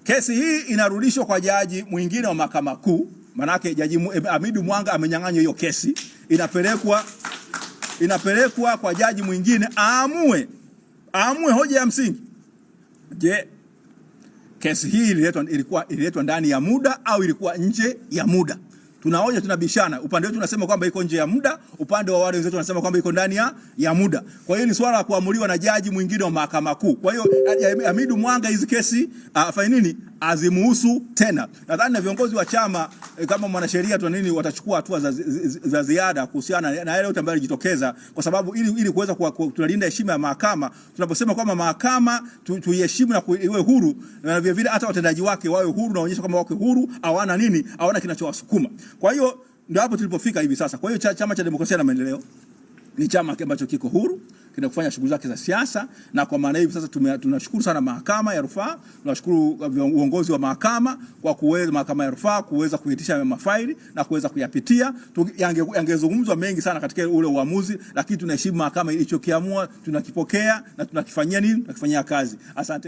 Kesi hii inarudishwa kwa jaji mwingine wa mahakama kuu, manake jaji Hamidu Mwanga amenyang'anywa hiyo kesi, inapelekwa kwa jaji mwingine aamue hoja ya msingi. Je, kesi hii ililetwa ndani ya muda au ilikuwa nje ya muda? Tunahoja, tunabishana. Upande wetu tunasema kwamba iko nje ya muda, upande wa wale wenzetu wanasema kwamba iko ndani ya muda. Kwa hiyo ni swala la kuamuliwa na jaji mwingine wa mahakama kuu. Kwa hiyo Hamidu Mwanga hizi kesi afanye nini? Azimuhusu tena. Nadhani na viongozi wa chama kama mwanasheria tu nini watachukua hatua za ziada kuhusiana na yale yote ambayo yalijitokeza, kwa sababu ili kuweza tunalinda heshima ya mahakama. Tunaposema kwamba mahakama tuiheshimu na iwe huru, na vile vile hata watendaji wake wawe huru na waonyeshe kwamba wako huru, hawana nini, hawana kinachowasukuma. Kwa hiyo ndio hapo tulipofika hivi sasa. Kwa hiyo Chama cha Demokrasia na Maendeleo ni chama ambacho kiko huru, kinafanya shughuli zake za siasa, na kwa maana hivi sasa tunashukuru sana mahakama ya rufaa, tunashukuru uongozi wa mahakama kwa kuweza, mahakama ya rufaa kuweza kuitisha mafaili na kuweza kuyapitia. Yangezungumzwa mengi sana katika ule uamuzi, lakini tunaheshimu mahakama ilichokiamua, tunakipokea na tunakifanyia nini, tunakifanyia kazi. Asante.